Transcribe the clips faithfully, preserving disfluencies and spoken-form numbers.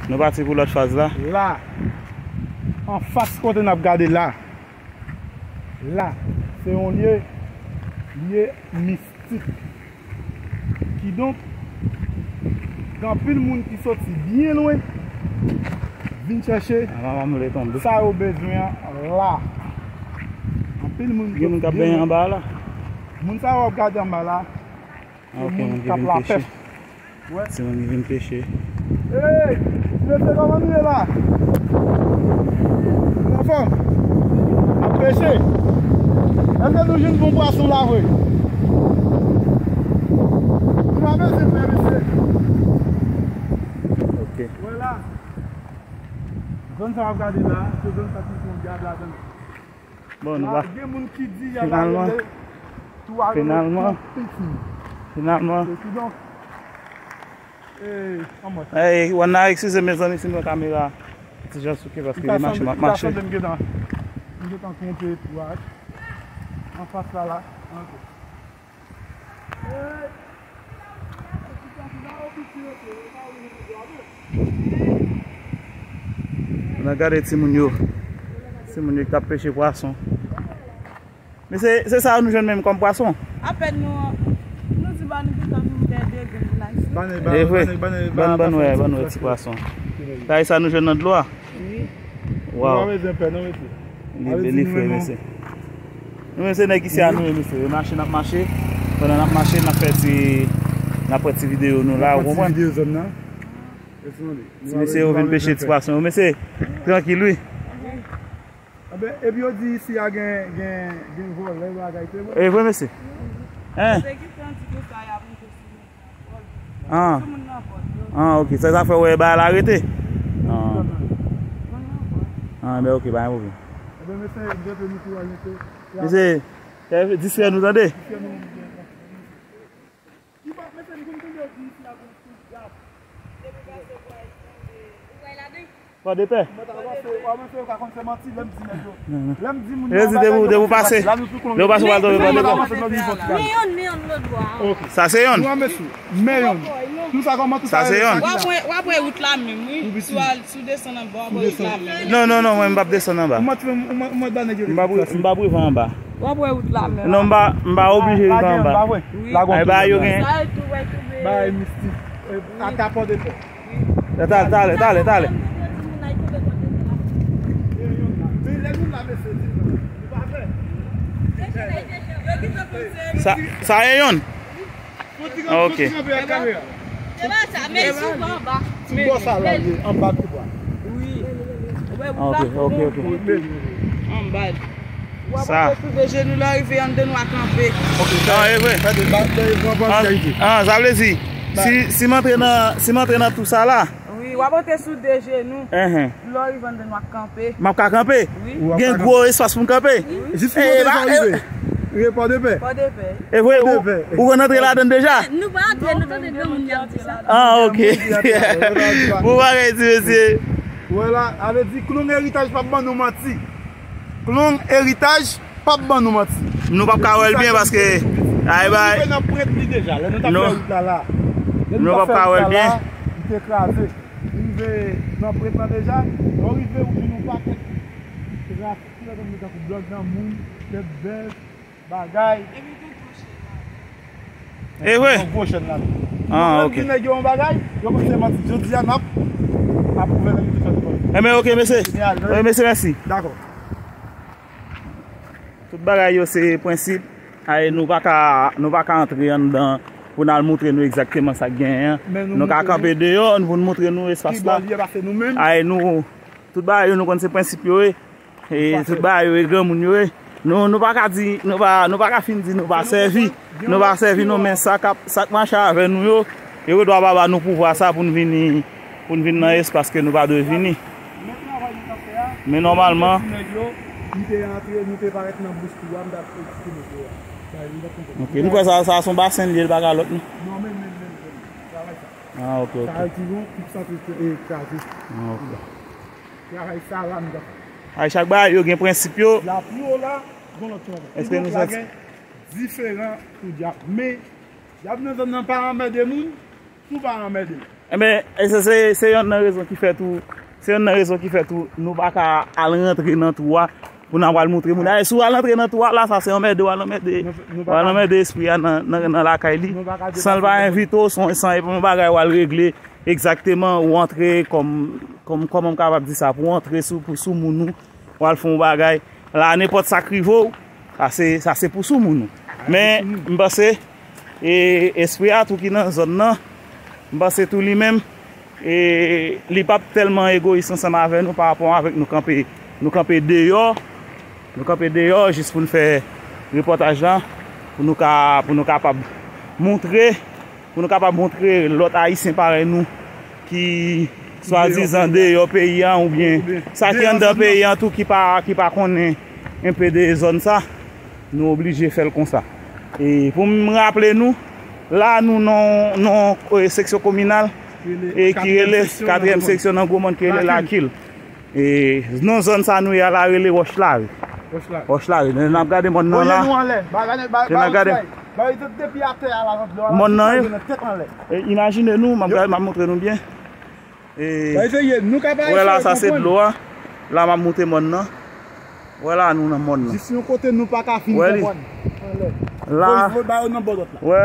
Nou pati pou lòt faz la. La, anfas kote n ap gade la, la, se yon lye, lye mistik. Kidonk, gen anpil moun ki soti byen lwen vin chèche sa yo bezwen an la. Anpil moun soti byen lwen. Gen moun k ap benyen anba la. Moun sa yo w ap gade anba la, se moun k ap lapèch. Timoun ki vin peche. Hey, mesye, kòman nou ye la? Nou anfòm? Ap peche? Èske nou jwenn bon pwason la vre? Nou pa bezwen pè, mesye. Ok. Wè la. Zòn sa w ap gade la, se zòn sa ki fon dyab ladan l. Bon, nou pa. Gen moun ki di y ap ale tou ale tou piti. Finalman. Finalman. E kidonk, e, anmwey. Ey, Wanna, eskize mezanmi si m pran kamera ti jan souke paske li mache, m ap mache. Li ta sanble m gentan, m gentan twonpe tou a. Anfas la la. Ok. N a gade timoun yo. Timoun yo ki t ap peche pwason. Men se, se sa nou jwenn menm kòm pwason. Apèn nou, nou di ba nou gentan vin dèyè de grenn la. E vre. Ban, ban, ban nou wè, ban nou wè ti pwason. Sa e sa nou jwenn nan dlo a? Wi. Waw. Nou pa bezwen pè non, mesye. Li, li fre, mesye. Nou menm se nèg isi a nou ye, mesye. E mache n ap mache. Pandan n ap mache, n ap fè ti, n ap fè ti videyo nou la, ou konprann? Ti mesye yo vin peche ti pwason yo, mesye. Trankil, wi. Anben, epi yo di isi a gen, gen, gen vòlè, bagay, se vre? E vre, mesye. Hein? Se ki tan di konsa y ap monte sou nou. Ah. Ah, ok. Sa, sa fè w wè bagay la rete? Ah. Ah, ben, ok, pa gen pwoblèm. Mesye, fè distrè nou, tande. Pòdepè. Yo di depi, depi w pase, depi w pase w pral tonbe Pòdepè. Men yonn, men yonn lòt bò a. Sa se yonn. Sa se yonn. W ap wè, w ap wè wout la menm, wi. Si w al, si w desann anba, w ap wè wout la menm. Non, non, non, mwen m p ap desann anba. M p ap, m p ap rive anba. W ap wè wout la menm. Non, m pa, m pa oblije rive anba. Ay, ba yo gen. Bagay mistik. Ata Pòdepè. Talè, talè, talè, talè. Sa, sa e yonn. Ok. Se pa sa, men sou bò anba. Sou bò sa la, li anba tout bwa. Wi. Ok, ok, ok. Anba. Sa. W ap sou de jenou lè w rive anndan nou a kanpe. Ah, e vre. Ah, sa vle di, si, si m antre nan, si m antre nan tou sa la. Wi, w ap antre sou de jenou. Lè w rive anndan nou a kanpe. M ap ka kanpe? Wi. Gen gwo espas pou m kanpe? Wi. Jis pou monte sa rive. Pòdepè. Pòdepè. E vre, ou, ou konn antre ladann deja? Nou pa antre, nou tande granmoun y ap di sa. Ah, ok. Bon bagay, ti mesye. Wè la, sa vle di Klong Eritaj p ap ban nou manti. Klong Eritaj p ap ban nou manti. Nou p ap ka wè l byen paske, ay, bay. Nou rive nan pwent li deja. Lè nou t ap fè wout la la. Lè nou t ap fè wout la la, li te kraze. Nou rive nan pwent la deja. Lè w rive, ou jwenn yon pakèt trafik ki ladan, tankou blòk granmoun, tèt bèf, bagay. E vre? Yon gwo chèn la. Ah, ok. Lè nèg yo yon bagay, yo panse manti. Jodi a n ap, n ap ouvè nan mitan fè nou. Enben, ok, mesye. Wi, mesye, mèsi. Dakò. Tout bagay yo se prensip. Ay, nou pa ka, nou pa ka antre anndan pou n al montre nou egzakteman sa k genyen an. Nou ka kanpe deyò pou n montre nou espas la. Ay, nou, tout bagay yo nou konn se prensip yo ye. E tout bagay yo e granmoun yo e. Nou, nou pa ka di, nou pa, nou pa ka fin di nou pa sèvi. Nou pa sèvi nou, men sa k ap, sa k mache avè nou yo, yo dwa pa ba nou pouvwa sa pou n vini, pou n vin nan espas ke nou pa dwe vini. Men nòmalman. Ok, nou kwè sa, sa se yon basen li ye, li pa ka lòt non. Ah, ok, ok. Ah, ok. Travay sa la nou t ap fè. Ay, chak bagay yo gen prensip yo. La pi wo la, gon lòt travay. Èske nou santi? Diferan pou dyab. Men, dyab nan zòn nan pa anmède moun, si w pa anmède l. Enben, e se, se, se yonn nan rezon ki fè tou, se yonn nan rezon ki fè tou nou pa ka al rantre nan twou a pou n ap al montre moun. Dayè, si w al rantre nan twou a la, sa se anmède, w al anmède, w al anmède espri a nan, nan, nan lakay li. San l pa envite w, san, san, e pa yon bagay w al regle egzakteman, ou antre kòm, kòm, kòman m kapab di sa, pou w antre sou, pou, sou moun ou, w al fè yon bagay. La, nenpòt sa k rive w, sa se, sa se pou sou moun ou. Men, m panse, e, espri a tou ki nan zòn nan, m panse tou li menm, e, li p ap tèlman egoyis ansanm avè nou pa rapò avèk nou kanpe, nou kanpe deyò, nou kanpe deyò jis pou n fè repòtaj la, pou nou ka, pou nou kapab montre, pou nou kapab montre lòt Ayisyen parèy nou ki swadizan deyò peyi a oubyen sa ki anndan peyi a tou ki pa, ki pa konnen enpe de zòn sa, nou oblije fè l konsa. E pou m raple nou, la nou nan, nan, e, seksyon kominal e ki rele katriyèm seksyon nan Gwomòn ki rele Lakil. E non zòn sa nou ye a la rele Wòch Lari. Wòch Lari. Lè n ap gade mòn nan la, lè n ap gade mòn nan, e, imajine nou, m ap gade, m ap montre nou byen. E, wè la, sa se dlo a. La, m ap montre mòn nan. Wè la, nou nan mòn nan. Jis yon kote nou pa ka fin konprann. Anlè. La. Voye ba yo nan bò dwat la. Wè,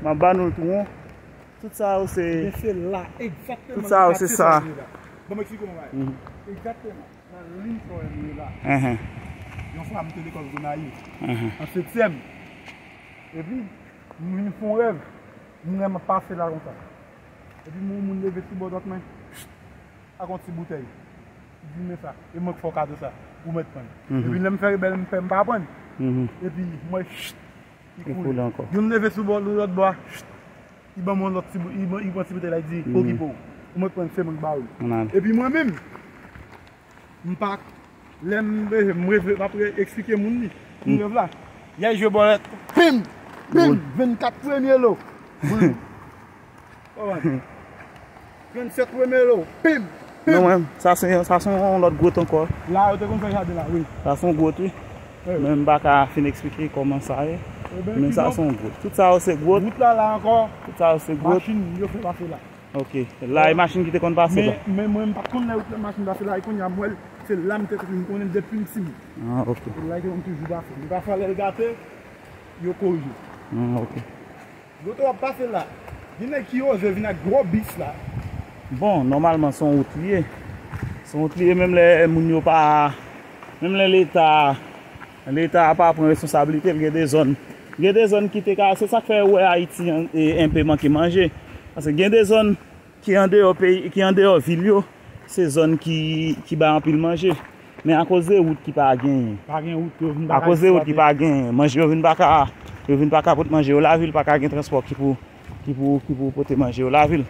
m ap ba nou l tou won. Tout sa yo se. Men se la, egzakteman. Tout sa yo se sa. Bon, m eksplike w yon bagay. Egzakteman. Nan liy sa w wè nou ye la. Yon fwa, m te lekòl Gonayiv. An setyèm. Epi, m vin fè yon rèv. M wè m ap pase la konsa. Epi m wè yon moun leve sou bò dwat mwen. Ak yon ti boutèy. Li di, "Men sa, e mwen k fè w kado sa, ou mèt pran l." Epi lè m fè rebèl, m fè m pa pran l. Epi m wè, chit, li koule ankò. Youn leve sou bò, lòt bò a, chit, li ban mwen lòt ti bou-, li ban, li pran ti boutèy la, li di, "Okipe w, ou mèt pran l, se mwen k ba w li." Epi mwen menm, m pa, lè m leve, m reve, m ap re-, eksplike moun li, m reve la. Yè jwe bòlèt, pim, pim, vennkat premye lo. Mwen, Tranntsèt premye lo, pim, pim. Non, men, sa se, sa se yon lòt gwot ankò. La, yo te konn fè jaden la, wi. Sa se yon gwot, wi. Men m pa ka fin eksplike kòman sa ye. Men sa se yon gwot. Tout sa yo se gwot. Wout la, la ankò. Tout sa yo se gwot. Machin, yo fè pase la. Ok. La, e machin ki te konn pase la. Men, men mwen, m pa t konn lè machin pase la. E kounye a, m wè l, se la m te konn konnen depi m timoun. Ah, ok. Se la ke m toujou pase. Men pafwa, lè l gate, yo korije. Ah, ok. Loto ap pase la. Gen nèg ki oze vin ak gwo bis la. Bon, nòmalman, se yon wout li ye. Se yon wout li ye, menm lè moun yo pa, menm lè Leta, Leta a pa pran responsablite l, gen de zòn, gen de zòn ki te ka, se sa k fè ou wè Ayiti an, e, enpe manke manje. Paske gen de zòn ki andeyò peyi, ki andeyò vil yo, se zòn ki, ki bay anpil manje. Men akoz de wout ki pa genyen. Pa gen wout, yo vin pa ka. Akoz de wout ki pa genyen, manje yo vin pa ka, yo vin pa ka pote manje yo lavil, pa ka gen transpò ki pou, ki pou, ki pou pote manje yo lavil.